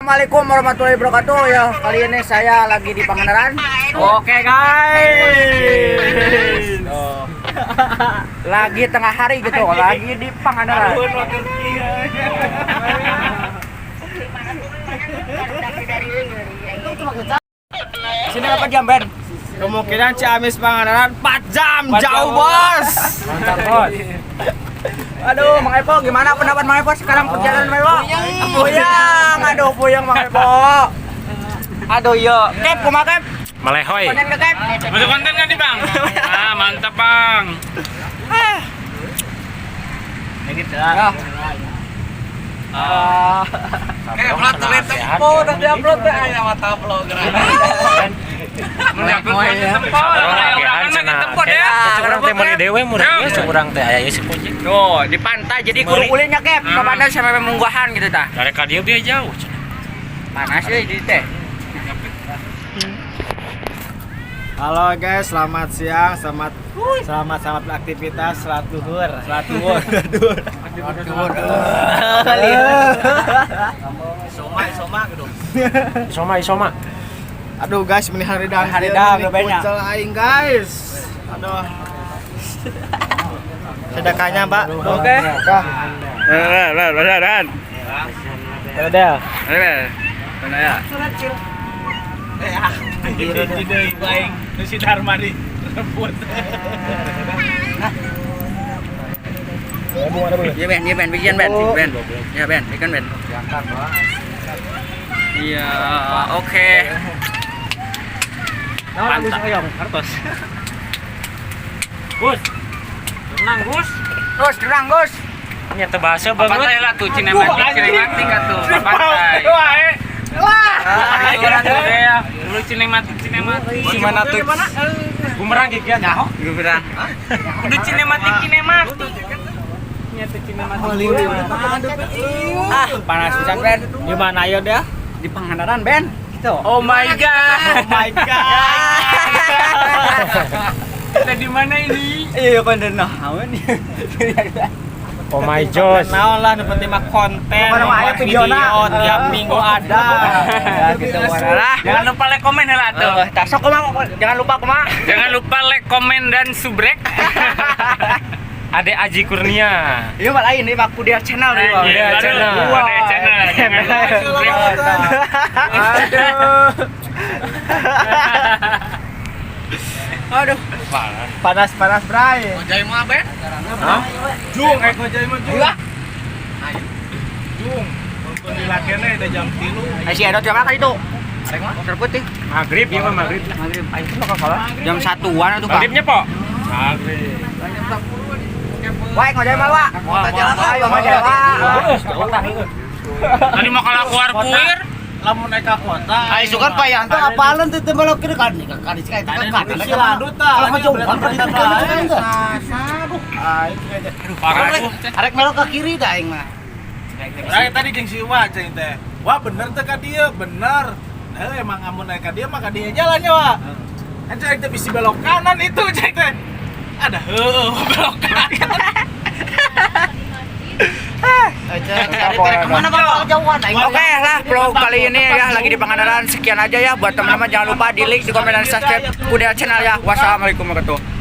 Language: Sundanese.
Assalamualaikum warahmatullahi wabarakatuh ya. Kali ini saya lagi di Pangandaran. Oke, guys. Lagi tengah hari gitu, lagi di Pangandaran. Sini berapa jam, Ben? Kemungkinan Ciamis Pangandaran 4 jam, jauh, Bos. Mantap, Bos. Aduh, Mang Epo, gimana pendapat Mang Epo sekarang perjalanan Mang Epo? Puyeng, aduh puyeng Mang Epo. Aduh, yo. Kep, kumaha Kep? Melehoy. Konten ke Kep? Masuk konten nggak nih, Bang? Ah, mantap, Bang. Ya. Ah. Kayak udah diupload teh aya mata vlogger. Mendapatkan tempo, Latihan orang tempo ya. Urang teh meuli dewe murah ieu urang teh aya ieu si Pojek. Tuh, di pantai jadi kudu ulinnya Kep. Ke pantai sampai munggahan gitu tah. Dari ka dieu bieu jauh cenah. Panas euy di teh. Halo guys, selamat siang, selamat selamat selamat beraktivitas, salat duhur, salat duhur. Soma, soma gitu. Isoma isoma. Aduh guys, meni haridang Haridang, meni banyak. Kucel aing guys. Aduh. Sedekahnya, Pak. Oke. Udah. Mana ya? Si Darmadi rebut. Iya Ben, iya Ben, bikin Ben, Ben. Ya Ben, bikin Ben. Iya, oke. Mantap. Gus. Tenang, Gus. Terus terang, Gus. Nya teu bahasa banget. Pantai lah tuh, cinematik, cinematik atuh, pantai. Wah. Ya. Dulu cinematik, cinematik. Gimana tuh? Bumerang gigian nyaho. Bumerang. Udah cinematik, cinematik. Ah, panas pisan, Ben. Di mana ayo dah? Di Pangandaran, Ben. Gitu. Oh my God. Oh my God. Kita di mana ini? Iya, konten naon. Oh my Jos. Naon lah, nu penting mah konten, Pokoknya mah aya buat videona. video tiap minggu ada. Ya gitu lah. Jangan lupa like, komen lah tuh. Eh, tak sok kumaha, jangan lupa kumaha. Jangan lupa like, komen dan subrek. Ade Aji Kurnia. Iya mah lain, ini mah Kudia Channel nih, Bang. Kudia Baru, Channel. Kudia Channel. Jangan lupa subrek. Aduh. Aduh. Panas-panas, Bray. Ngojay mah, Ben? Hah? Jung, eh ngojay mah jung. Iya. Jung. Nonton di lakene udah jam 3. Eh, si Edot jam berapa itu? Motor putih. Maghrib ya mah maghrib. Maghrib. Ayo itu bakal kalah. Jam satuan itu, Kak. Maghribnya, Po. Maghrib. Wah, ngojay mah, Wak. Ayo ngojay, Wak. Tadi mau kalah keluar kuir. Lamun naik ka kota. Ai sukan Pak Yanto apalan teh teh belok kiri kan kan kan itu kan kan. Si Ladu tah. Kalau ngejauhan kan itu kan itu kan. Ah, itu aja. Parah tuh. Arek melok ke kiri dah aing mah. Nah, tadi jeung si Wa cing teh. Wah, bener teh ka dieu, bener. Nah, emang amun naik ka dieu mah ka dieu jalannya, Wak. Kan cek teh bisi belok kanan itu cek teh. Ada heueuh belok kanan. Kemana bakal jauhan aing. Oke lah, vlog kali ini ya lagi di Pangandaran. Sekian aja ya buat teman-teman. Jangan lupa di like, di komen, dan subscribe Kudia Channel ya. Wassalamualaikum warahmatullahi wabarakatuh.